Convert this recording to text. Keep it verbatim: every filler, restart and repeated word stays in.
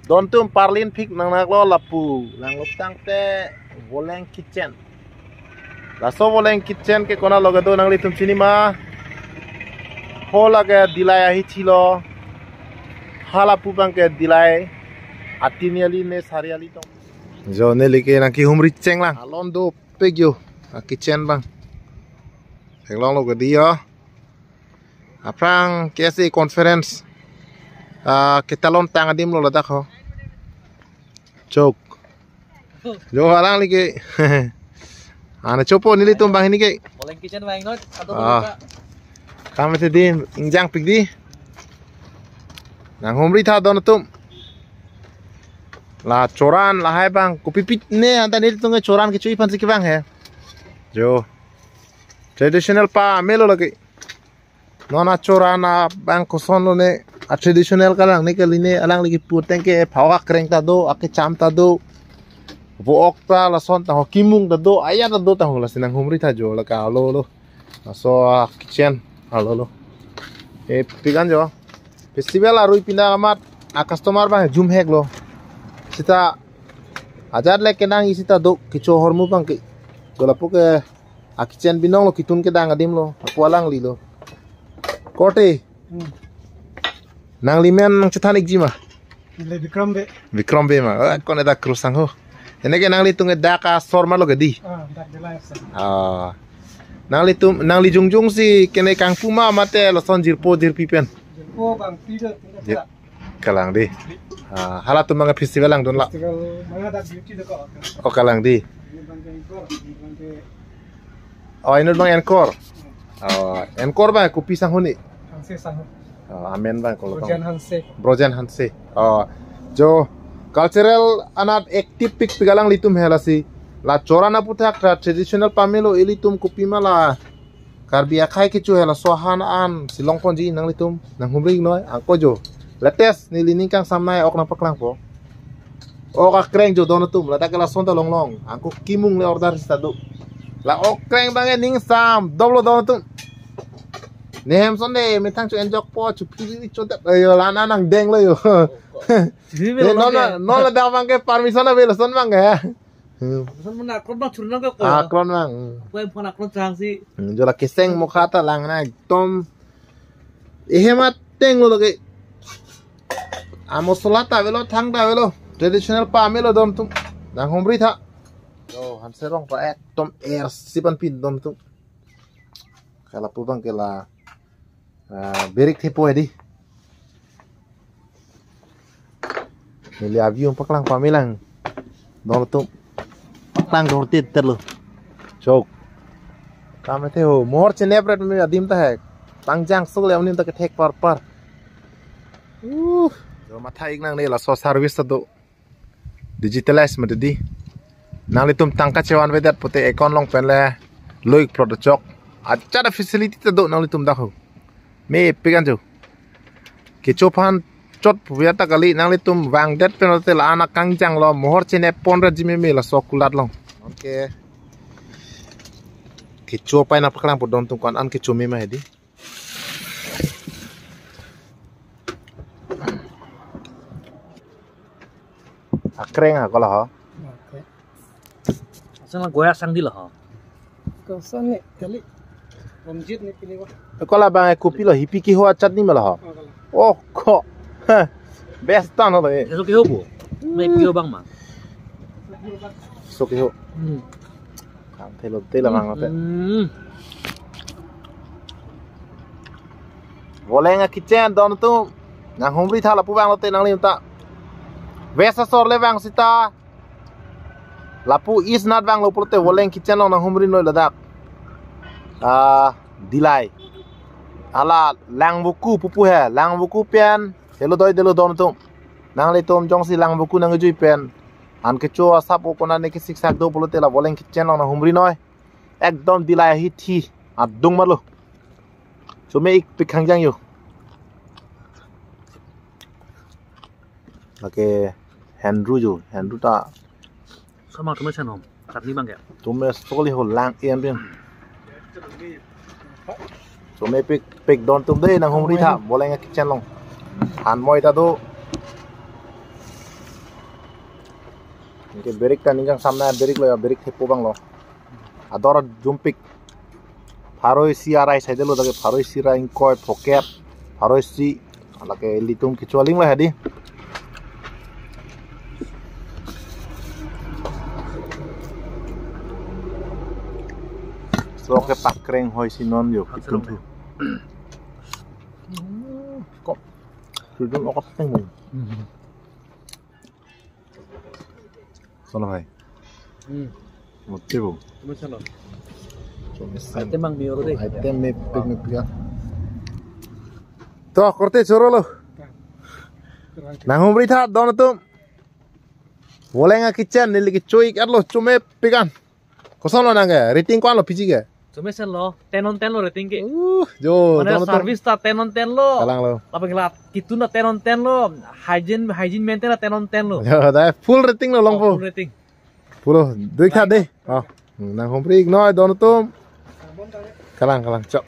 Don atum, parlin phik nang naklo lapu. Langlo tangte Voleng Kitchen. Laso Voleng Kitchen ke konat lo kedo nanglitum chini ma? Ho lake Dillai ahithi lo. Halapu abang ke Dillai. Atini ali ne sari ali tong. Jo neli ke nangkehumri chenglang. Alon dopik jo. A kitchen abang. Theklonglo kedi jo. Aphrang K S A conference, ah, ketalon tang adim lo ladak ho. Chok. Jo alangli ke. Ana chopo nelitum banghini ke. Voleng Kitchen vang not, atau Ah. Buka. Kami tadi ingjang pik di. Nanghumri tha don atum. La choran lahai abang. Kopi pit ne anta nelitum ke choran kecho-i aphansi kevang he. Jo. Traditional pamelo lake. Non achoran abang kosonlo ne, a traditional kalang ne kali ne, alangli kepu ateng ke phao akreng ta do, akecham ta do. Vo-ok ta lason ta ho, kimung ta do, aya ta do ta ho, lasi nanghumri tha jo lake alo lo. Laso a kitchen alo lo. E pikan jo. Festival arui pina amat a customer abang jum hek lo. Sita ajat le kenang isi ta do, kecho ahormu abang ke. Jo lapu ke a kitchen binong lo, kitun kedang adim lo, lapu alangli lo. Korte. Hmm. Nangli men nangchethan ikji ma? Neli Vikram Bey. Vikram Bey ma. Eh, kon dak krusang ho. Ene ke nanglitum ke dak asor ma lo kedi. Ah, dak Dillai asor. Ah. Nanglitum, nangli jongjong si kene kangpu ma mate lason jirpo jirpi pen. Jirpo bang pi do tinggal Jir- tak. Kalang di. Ah, halatum abang festival langdun la. Festival manga dak duty do ko. Oh, kalang di. Ini bang ke anchor, ini bang ke Oh, inut abang anchor. Oh, anchor abang kopi sang huni. Hanse sang. Oh, amen abang kalau Brojan Hanse. Brojan Hanse. Oh, jo cultural anat active pik pik alanglitum he lasi. La choran aputhak ta traditional pamelo ilitum kopi ma la Karbi akhai kecho he laso ahan an si longponji nanglitum nanghumri noi ako jo. Latest neli ning kangsamnei ok nangpaklangpo. Ok akreng jo don atum, ladak ke lason ta longlong. Ako kimung le order sita do. La ok kreng abang ke ning sam, doblo don atum. Nehem sonde, methang cho enjokpo, cho phiri cho dap, ayo, la na nangdenglo jo. Chiri Eh, non, non, non ladak abang ke permission avelo lason abang ke. Hmm. Lason mana akron abang churi nangkok ko. Akron abang. Hmm. Apa yang phone akron chang si. Hmm, jo la keseng mokha ta lang na ekdom. Ehem ateng lo lake. A mosola ta avelo, thang ta avelo. Traditional pamelo don atum. Nanghumri tha. Jo, Hanse Rong ta ekdom er sipan pin don atum. Ke lapu abang ke la, ah, berik thepo hedi. Neli a view paklang pame lang. Don atum. Paklang dor tit terlo. Chok. Kame the ho. Mohor chenep ret me adim ta he. Pangjang suk le anim ta kethek par par. Uh. Jo matha ik nangne laso service ta do. Digitalize mati di. Nanglitum tangka chevan vedet pute account along pen le loik plot chok. Accha da facility ta do nanglitum dak ho. Mepik an jo. Kecho aphan chot puya ta kali nanglitum vangdet pen te la-an akangjang lo mohor chenep pon ra jime me laso kulat along. Okay. Kecho apai nangpaklangpo don atum ko-an an kecho me ma hedi. Akreng ako la ho. Okay. Asal goya sang di la ho. Koson ni kali. Romjit ni pini wa. Ako la abang kopi lo hipi keho a chutney ma la ho. Oh, ko. Heh. Best tan ho le. Eso keho bo. Mai pio abang ma. So keho. Hmm. Kangthelo te la mang te. Hmm. Voleng a kitchen don atum. Nanghumri tha lapu vanglo te nanglitum ta. West asor le vang sita. Lapu East anat vanglo pulote Voleng kitchen along nanghumri noi ladak. Ah, Dillai. Hala Langvoku pupu he, Langvoku pen. Helo doi delo don atum. Nanglitum jongsi Langvoku nangjui pen. An kecho asap o konane kesiksak do pulote la Voleng kitchen along nanghumri noi. Ekdom Dillai ahithi adung ma lo. Chome ik pik hangjang jo. Lake Henru jo, Henru ta. Sama tume sen hom, chutney abang ke. Tume soli ho lang en bin. Chome pik pik don atum de nanghumri tha, Voleng a kitchen along. Han moi ta do. Ke berik ta ningkang samna berik lo ya, berik thepo abang lo. Ador jumpik. Pharo isi arai saidelo, dak ke pharo isi ra ingkoi, phoket, pharo isi. Lake ilitum kecho aling lo hadi. So ke pakreng hoi si non yo, kitun thu. Hmm, kok. Kitun okot teng mo. Sono hai. Hmm. Mote bo. Cuma sana. Cuma sana. Item mang mior deh. Item mepik mepik ya. To, korte choro lo. Nanghumri tha don atum. Voleng a kitchen neli kecho ik-et lo, cuma mepik an. Koson lo nang ke? Rating ko-an lo piji ke? Chomesen lo, ten on ten lo rating ke. Uh, jo, Mane don atum. Service ta ten on ten lo. Kalang lo. Lapen ke la kitun ta ten on ten lo. Hygiene, hygiene maintain ta ten on ten lo. Jo, dai full rating lo longpo. Oh, full rating. Pulo, dui kha deh. Oh. Nanghumri ik noi don atum. Kalang, kalang, chok.